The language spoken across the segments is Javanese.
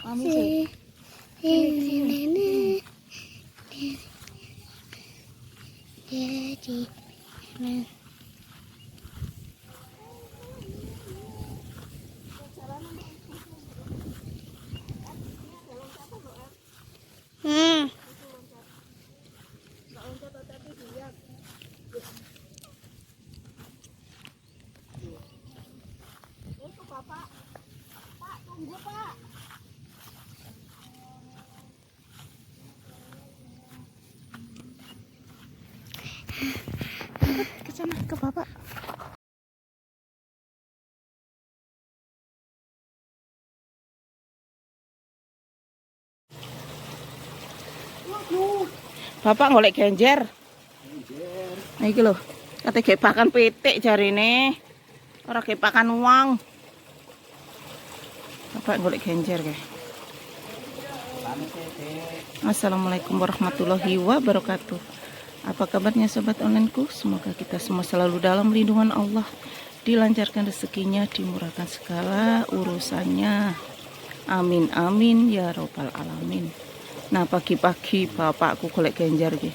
Mami sih. Sini. Jadi. Hmm. Itu Bapak. Pak, tunggu, Pak. Ke sana ke Bapak. Bapak golek genjer. Nah, iki lho, kate ge pakan pitik jarine. Ora ge pakan wong. Bapak golek genjer kae. Assalamualaikum warahmatullahi wabarakatuh. Apa kabarnya sobat onlineku? Semoga kita semua selalu dalam lindungan Allah, dilancarkan rezekinya, dimurahkan segala urusannya. Amin amin ya robbal alamin. Nah, pagi-pagi bapakku golek genjer iki.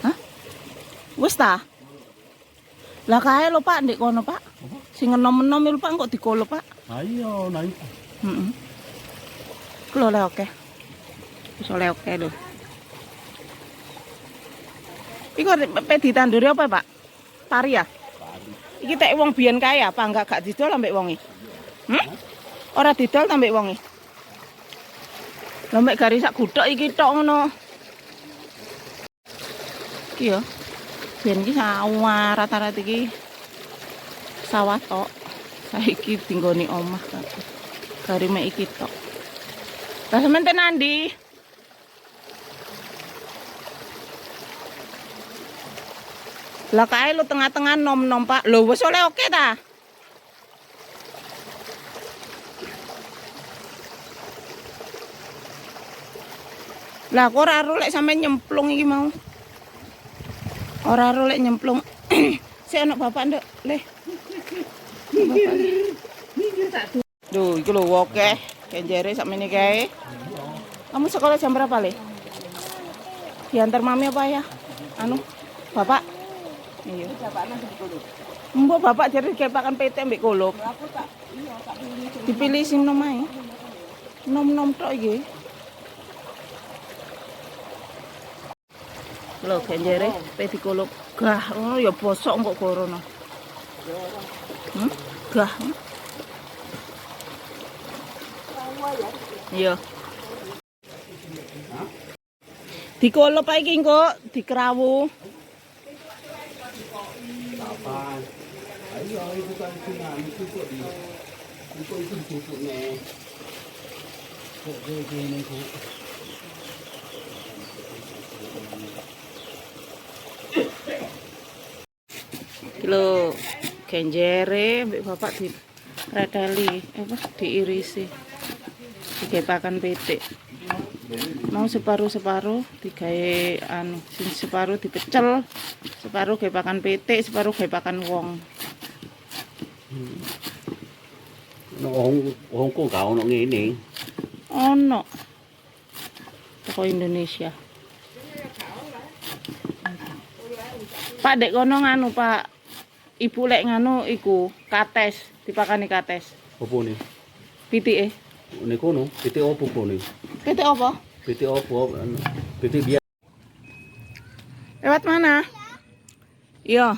Hah? Wis ta? Lah kae lho, Pak, ndek kono, Pak. Sing enom-enom lho, Pak, kok dikolo, Pak. Ayo, nah itu. Heeh. Ku lho oleh oke. Wis oleh oke lho. Iku pe ditanduri apa, Pak? Pari ya? Iki tek wong biyen kae apa enggak gak didol ambek wonge? Hmm? Ora didol ambek wonge. Lah mek gari sak guthok iki tok ngono. Iki ya. Biyen iki sawah rata-rata iki sawah tok. Saiki dinggoni omah kabeh. Gari mek iki tok. Lah sampean ten nandi? Lah kae lu tengah-tengah nom-nom, Pak. Lho wis oleh oke ta? Lah aku ora ero lek sampe nyemplung iki mau. Ora ero lek nyemplung. Sik ono bapak nduk, Le. Bapak. Duh, iki lho oke. Genjere sakmene kae. Kamu sekolah jam berapa, Le? Diantar mami apa ya? Anu, bapak. Iya. Mbok bapak jadi kayak pakan PT mbek kulup. Dipilih sing nom ae. Nom-nom tok iki. Lho genjere pe dikulup. Gah, ngono ya bosok kok gorono. Gah. Iya. Dikulup ae iki engko dikrawu. Kapan? Ayo, itu kan cuma itu kok di itu itu duduknya. Kok gini kok. Iki lho genjere mbek bapak di reteli, apa diirisi. Digawe pakan pitik. Mau separuh-separuh digawe anu, sing separuh dipecel, separuh gawe pakan pitik, separuh gawe pakan wong. No wong wong kok gak ono ngene. Ono. Toko Indonesia. Pak, dek kono nganu, Pak. Ibu lek nganu iku kates, dipakani kates. Opo nih? Pitike. Nek kono, pitik opo kone? Pitik apa? Pitik opo? Pitik biasa. Lewat mana? Iya.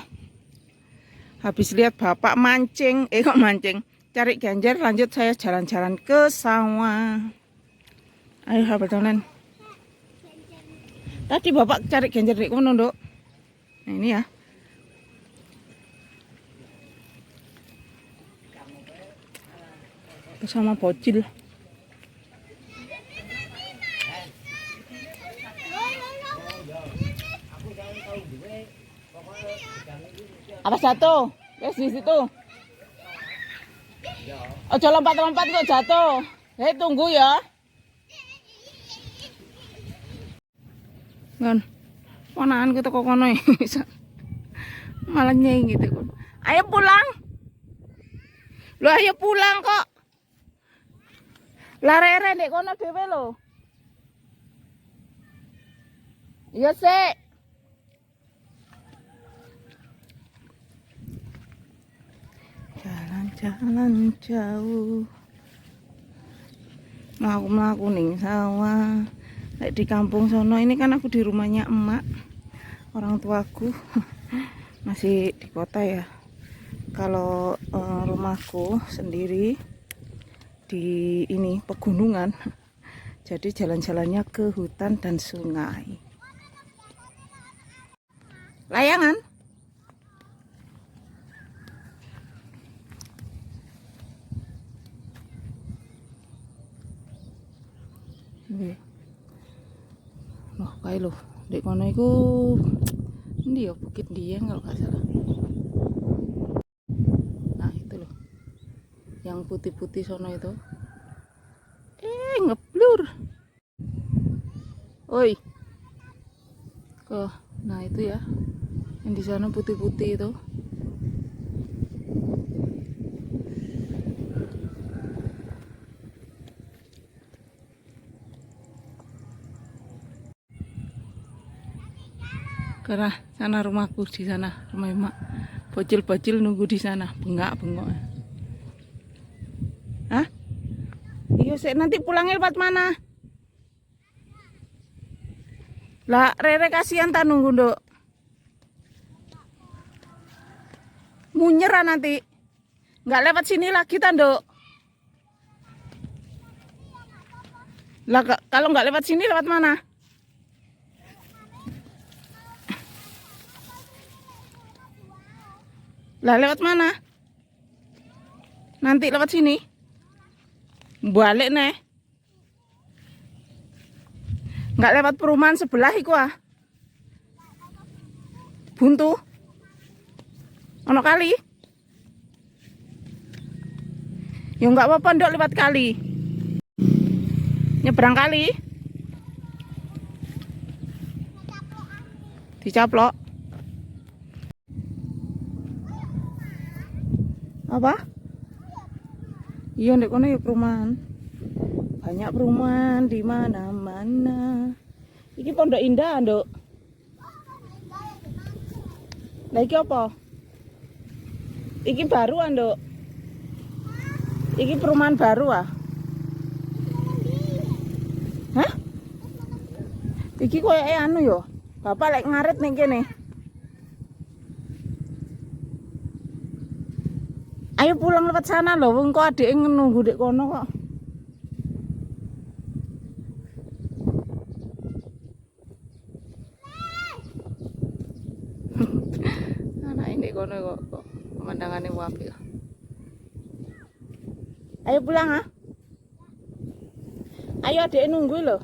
Habis lihat bapak mancing, eh kok mancing? Cari ganjar, lanjut saya jalan-jalan ke sawah. Ayo sahabat online. Tadi bapak cari ganjar di kono, Nduk. Nah, ini ya. Bersama bocil. Apa jatuh? Wes di situ. Ojo lompat-lompat kok jatuh. Hei, tunggu ya. Ngon. Ponakan kita kok kono ya. Malah nyeng gitu. Ayo pulang. Loh ayo pulang kok. Lah Rere ndek kono dhewe lho. Iya sik. Jalan-jalan jauh. Mlaku-mlaku ning sawah. Lek di kampung sono ini kan aku di rumahnya emak. Orang tuaku masih di kota ya. Kalau rumahku sendiri di ini pegunungan. Jadi jalan-jalannya ke hutan dan sungai. Layangan. Nggih. Loh, kae lho, ndek kono iku endi ya, Bukit Dieng kalau nggak salah. Nah, itu loh. Yang putih-putih sono itu. Ngeblur. Oi. Kok, nah itu ya. Yang di sana putih-putih itu. Karena sana rumahku di sana, rumah emak. Bocil-bocil nunggu di sana, bengak-bengok. Hah? Iya, sik nanti pulangnya lewat mana? Lah, Rere kasihan ta nunggu, Nduk. Munyer ah nanti. Nggak lewat sini lagi ta, Nduk? Lah, kalau nggak lewat sini lewat mana? Lah lewat mana? Nanti lewat sini. Balik nih. Nggak lewat perumahan sebelah iku ah. Buntu. Ono kali. Ya nggak apa-apa nduk lewat kali. Nyebrang kali. Dicaplok. Apa? Iya, ndek kono ya perumahan. Banyak perumahan di mana-mana. Iki Pondok Indah, Nduk. Lah iki apa? Iki baru, ah, Nduk. Iki perumahan baru ah. Hah? Iki koyoke anu yo. Bapak lek ngarit ning kene. Ayo pulang lewat sana loh, wong kok adike nunggu dek kono kok. Anake ndek kono kok pemandangane apik. Ayo pulang ah. Ayo adike nunggu lho.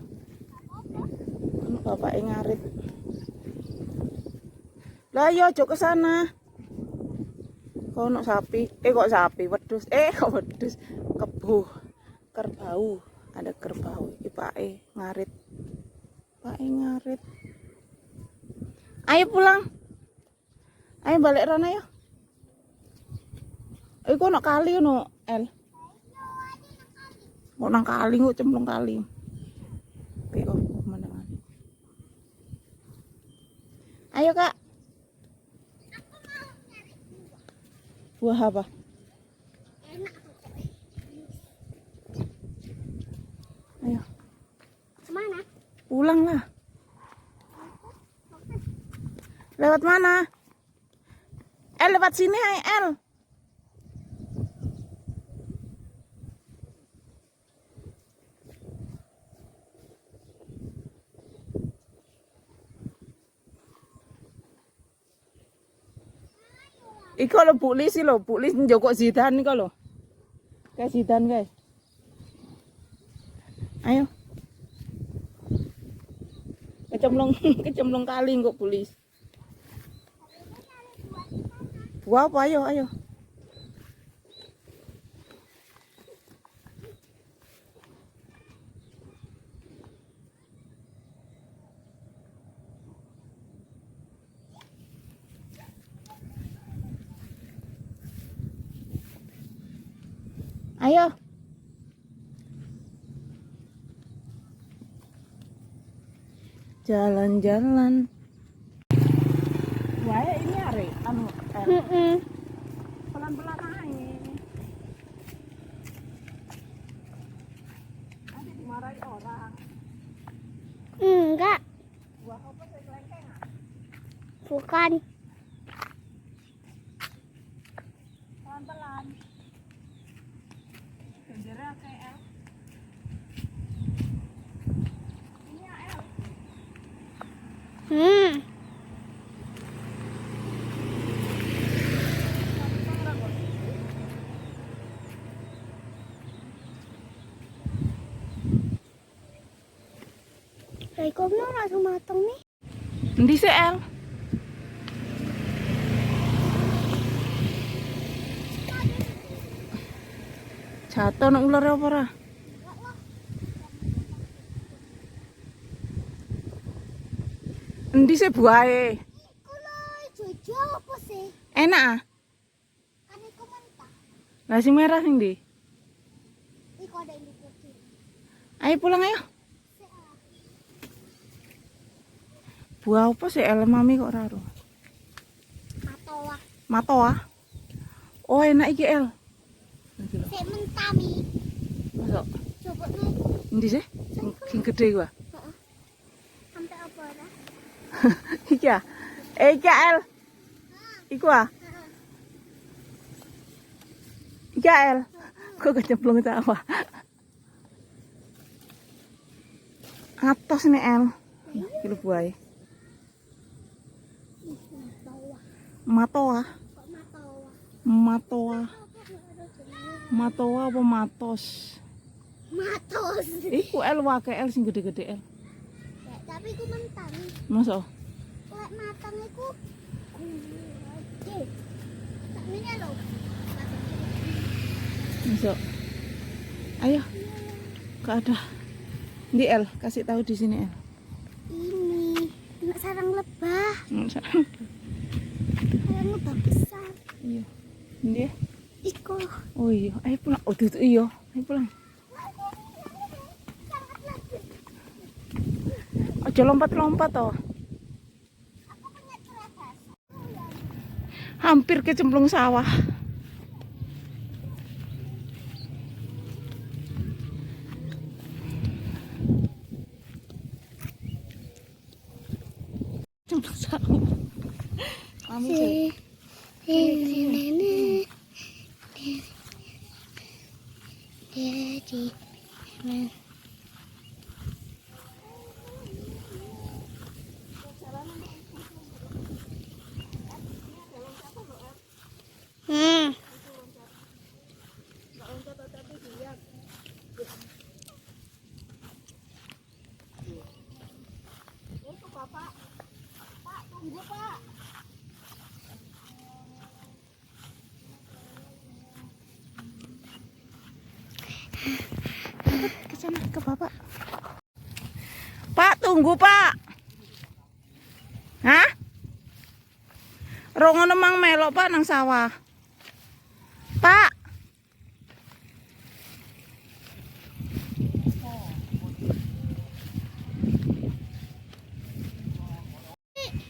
Ono bapake ngarit. Lah ayo aja ke sana. Kok ono sapi? Kok sapi wedhus? Kok wedhus? Kebo. Kerbau. Ada kerbau. Iki pake ngarit. Pake ngarit. Ayo pulang. Ayo balik rono yo. Iku ono kali ono, El. Kok nang kali kok cemplung kali. Piye kok pemandangan. Ayo, Kak. Buah apa? Enak pokoknya. Ayo. Kemana? Pulang lah. Lewat mana? Lewat sini, ayo, El. Iku lho Bu Lis lho, Bu Lis njokok Zidan iku lho. Kayak Zidan guys. Ayo. Kecemplung, kecemplung kali kok Bu Lis. Buah apa? Ayo, ayo. Ayo. Jalan-jalan. Wah, ini are anu pelan-pelan aja. Nanti dimarahi orang. Enggak, Buah apa sih kelengkeng ah? bukan. Pelan-pelan. Genjere akeh El. Ini ya, El. Lah iku mau langsung mateng nih. Endi sih, El? Jatuh nang ular apa ora? Endi sih buahe? Iku lho ijo apa sih? Enak ah? Kan iku mentah. Lah sing merah sing ndi? Iku ada yang putih. Ayo pulang ayo. Sik ah. Buah apa sih El mami kok ora ero? Matoa. Matoa. Oh enak iki El. Iki lho. Sik mentah mi. Masuk. Coba nih. Endi sih? Sing gede iku ah. Heeh. Sampai apa ora? Iki ah. Eh iki ah, El. Iku ah. Heeh. Iki ah, El. Kok kecemplung sawah. Atos nih El. Iki lho buahe. Ih, matoa. Matoa. Kok matoa? Matoa. Apa kok ora jenenge? Matoa apa matos? Matos. Iku El wake El sing gede-gede El. Ya, tapi iku mentah mi. Masuk. Lek mateng iku gede. Sakmene lho. Masuk. Ayo. Gak ada. Di El, kasih tahu di sini El. Ini enak sarang lebah. Sarang lebah besar. Iya. Ini ya. Iku. Oh iya, ayo pulang. Oh tuh, iya, ayo pulang. Sangat lebih. Aja lompat-lompat toh. Aku punya terabas. Hampir kecemplung sawah. Cemplung sawah. Mami sih. Ini ini. Hmm. Itu Bapak. Pak, tunggu Pak. Cepet ke sana ke Bapak. Pak, tunggu Pak. Hah? Rongono mang melok Pak nang sawah. Pak.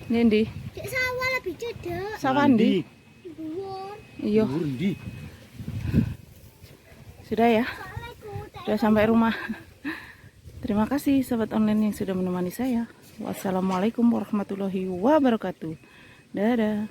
Ini ndi? Dek sawah lebih cedek. Sawah ndi? Dhuwur. Iya, Dhuwur ndi? sudah ya. Soalnya iku Sudah sampai rumah. Terima kasih sobat online yang sudah menemani saya. Wassalamualaikum warahmatullahi wabarakatuh. Dadah.